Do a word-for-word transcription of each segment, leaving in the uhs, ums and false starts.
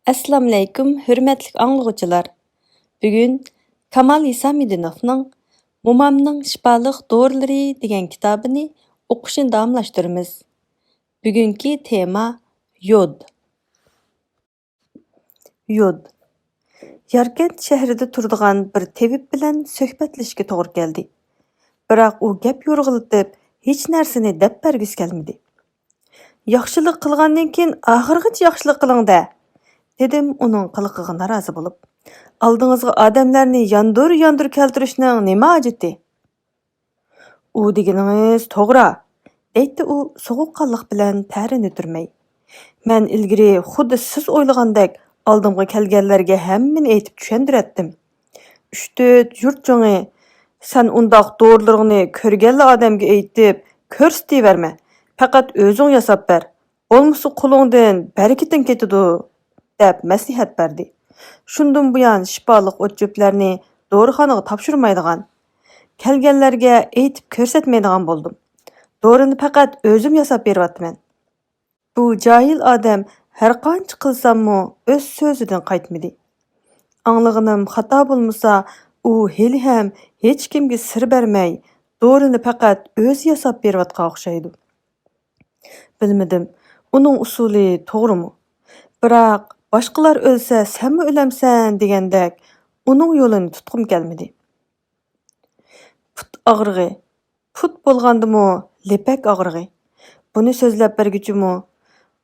ئەسسالامۇئەلەيكۇم، ھۆرمەتلىك ئاڭلىغۇچىلار! بۈگۈن كامال ھېسامىدىنوفنىڭ مومامنىڭ شىپالىق دورىلىرى دېگەن كىتابىنى ئوقۇشنى داۋاملاشتۇرىمىز. بۈگۈنكى تېما يود. يود. ياركەنت شەھىرىدە تۇرىدىغان بىر تېۋىپ بىلەن سۆھبەتلىشىشكە توغرا كەلدى. بىراق ئۇ گەپ يورغىلىتىپ، ھېچ نەرسىنى دەپ بەرگۈسى كەلمىدى. «ياخشىلىق قىلغاندىن كېيىن ئاخىرغىچە ياخشىلىق قىلىڭ-دە!» دېدىم ئۇنىڭ قىلىقىغا نارازى بولۇپ. «ئالدىڭىزغا ئادەملەرنى ياندۇر-ياندۇر كەلتۈرۈشنىڭ نېمە ھاجىتى؟» «ئۇ دېگىنىڭىز توغرا»، دەيتتى ئۇ سوغۇققانلىق بىلەن تەرىنى تۈرمەي. «مەن ئىلگىرى خۇددى سىز ئويلىغاندەك ئالدىمغا كەلگەنلەرگە ھەممىنى ئېيتىپ چۈشەندۈرەتتىم. ئۈچ-تۆت يۇرت چوڭى، سەن ئۇنداق دورىلىرىڭنى كۆرگەنلا ئادەمگە ئېيتىپ، كۆرسىتىۋەرمە، پەقەت ئۆزۈڭ ياساپ بەر، بولمىسا قولۇڭدىن بەرىكىتىڭ كېتىدۇ» دەپ مەسلىھەت بەردى. شۇندىن بۇيان شىپالىق ئوت-چۆپلەرنى دورىخانىغا تاپشۇرمايدىغان، كەلگەنلەرگە ئېيتىپ كۆرسەتمەيدىغان بولدۇم. دورىنى پەقەت ئۆزۈم ياساپ بېرىۋاتىمەن. بۇ جاھىل ئادەم ھەرقانچە قىلساممۇ ئۆز سۆزىدىن قايتمىدى. ئاڭلىغىنىم خاتا بولمىسا، ئۇ ھېلىھەم ھېچكىمگە سىر بەرمەي، دورىنى پەقەت ئۆزى ياساپ بېرىۋاتقان ئوخشايدۇ. بىلمىدىم، ئۇنىڭ ئۇسۇلى توغرىمۇ؟ بىراق، «باشقىلار ئۆلسە، سەنمۇ ئۆلەمسەن» دېگەندەك، ئۇنىڭ يولىنى تۇتقۇم كەلمىدى. پۇت ئاغرىقى. پۇت بولغاندىمۇ لېپەك ئاغرىقى. بۇنى سۆزلەپ بەرگۈچىمۇ،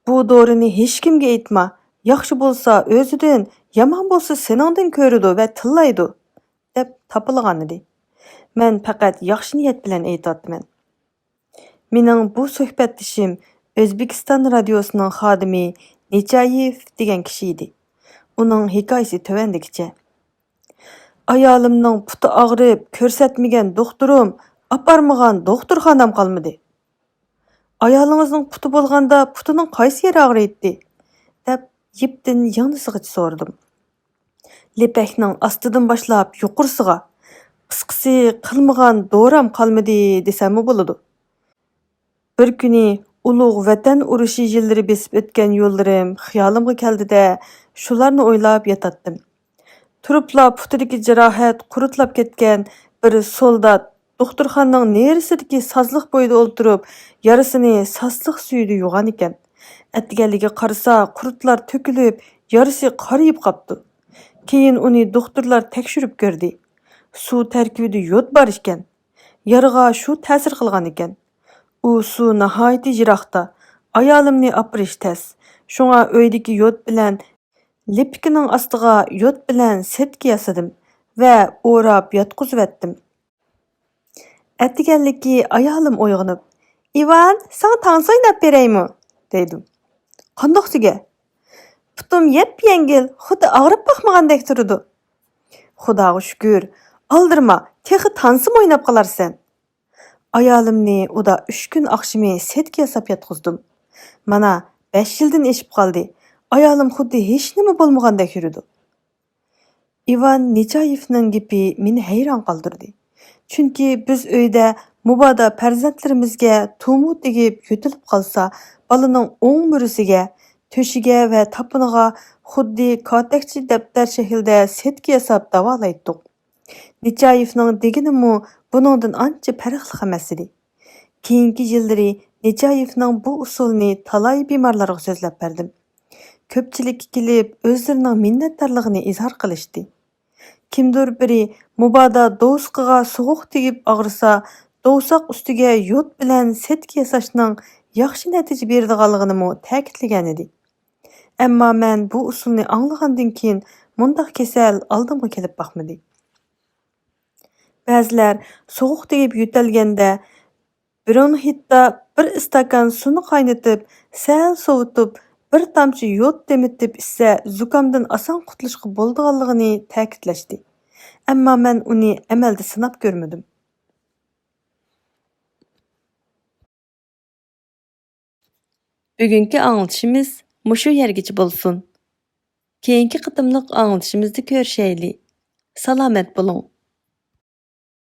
«بۇ دورىنى ھېچكىمگە ئېيتما، ياخشى بولسا ئۆزىدىن، يامان بولسا سېنىڭدىن كۆرىدۇ ۋە تىللايدۇ» دەپ تاپىلىغانىدى. مەن پەقەت ياخشى نىيەت بىلەن ئېيتىۋاتىمەن. مېنىڭ بۇ سۆھبەتدىشىم ئۆزبېكىستان رادىيوسىنىڭ خادىمى نېچايېف دېگەن كىشى ئىدى. ئۇنىڭ ھېكايىسى تۆۋەندىكىچە. «ئايالىمنىڭ پۇتى ئاغرىپ، كۆرسەتمىگەن دوختۇرۇم، ئاپارمىغان دوختۇرخانام قالمىدى. ئايالىڭىزنىڭ پۇتى بولغاندا پۇتىنىڭ قايسى يېرى ئاغرىيتتى؟» دەپ يىپتىن يىڭنىسىغىچە سورىدىم. لېپەكنىڭ ئاستىدىن باشلاپ يۇقىرىسىغا، قىسقىسى، قىلمىغان دورام قالمىدى دېسەممۇ بولىدۇ. بىر كۈنى ئۇلۇغ ۋەتەن ئۇرۇشى يىللىرى بېسىپ ئۆتكەن يوللىرىم خىيالىمغا كەلدى-دە، شۇلارنى ئويلاپ ياتاتتىم. تۇرۇپلا پۇتىدىكى جاراھەت قۇرۇتلاپ كەتكەن بىر سولدات دوختۇرخانىنىڭ نېرىسىدىكى سازلىق بويىدا ئولتۇرۇپ، يارىسىنى سازلىق سۈيىدە يۇغانىكەن. ئەتىگەنلىكى قارىسا، قۇرتلار تۆكۈلۈپ، يارىسى قارىيىپ قاپتۇ. كېيىن ئۇنى دوختۇرلار تەكشۈرۈپ كۆردى. سۇ تەركىبىدە يود بار ئىكەن. يارىغا شۇ تەسىر قىلغانىكەن. ئۇ سۇ ناھايىتى يىراقتا، ئايالىمنى ئاپىرىش تەس. شۇڭا ئۆيدىكى يود بىلەن لىپىكىنىڭ ئاستىغا يود بىلەن سەتكە ياسىدىم ۋە ئوراپ ياتقۇزۇۋەتتىم. ئەتىگەنلىكى ئايالىم ئويغىنىپ، «ئىۋان، ساڭا تانسا ئويناپ بېرەيمۇ؟» دەيدۇ. «قانداق تۈگە؟» «پۇتۇم يەپيەڭگىل، خۇددى ئاغرىپ باقمىغاندەك تۇرىدۇ.» «خۇداغا شۈكۈر، ئالدىرىما، تېخى تانسىمۇ ئويناپ قالارسەن.» ئايالىمنى ئۇدا ئۈچ كۈن ئاخشىمى سەتكە ياساپ ياتقۇزدۇم. مانا، بەش يىلدىن ئېشىپ قالدى. ئايالىم خۇددى ھېچنېمە بولمىغاندەك يۈرىدۇ. ئىۋان نېچايېفنىڭ گېپى مېنى ھەيران قالدۇردى. چۈنكى بىز ئۆيدە مۇبادا پەرزەنتلىرىمىزگە تومۇ تېگىپ يۆتىلىپ قالسا، بالىنىڭ ئوڭ مۈرىسىگە، تۆشىگە ۋە تاپىنىغا خۇددى كاتەكچە دەپتەر شەكلىدە سەتكە ياساپ داۋالايتتۇق. نېچايېفنىڭ دېگىنىمۇ بۇنىڭدىن ئانچە پەرقلىق ئەمەس ئىدى. كېيىنكى يىللىرى نېچايېفنىڭ بۇ ئۇسۇلىنى تالاي بىمارلارغا سۆزلەپ بەردىم. كۆپچىلىككە كېلىپ، ئۆزلىرىنىڭ مىننەتدارلىقىنى ئىزھار قىلىشتى. كىمدۇر بىرى مۇبادا دوۋسىقىغا سوغۇق تېگىپ ئاغرىسا، دوۋساق ئۈستىگە يود بىلەن سەتكە ياساشنىڭ ياخشى نەتىجە بېرىدىغانلىقىنىمۇ تەكىتلىگەنىدى. ئەمما مەن بۇ ئۇسۇلنى ئاڭلىغاندىن كېيىن مۇنداق كېسەل ئالدىمغا كېلىپ باقمىدى. بەزىلەر سوغۇق تېگىپ يۆتەلگەندە، برونخىتتا بىر ئىستاكان سۇنى قاينىتىپ، سەل سوۋۇتۇپ، بىر تامچە يود تېمىتىپ ئىچسە، زۇكامدىن ئاسان قۇتۇلۇشقا بولىدىغانلىقىنى تەكىتلەشتى. ئەمما مەن ئۇنى ئەمەلدە سىناپ كۆرمىدىم. بۈگۈنكى ئاڭلىتىشىمىز مۇشۇ يەرگىچە بولسۇن. كېيىنكى قېتىملىق ئاڭلىتىشىمىزدا كۆرۈشەيلى. سالامەت بولۇڭ.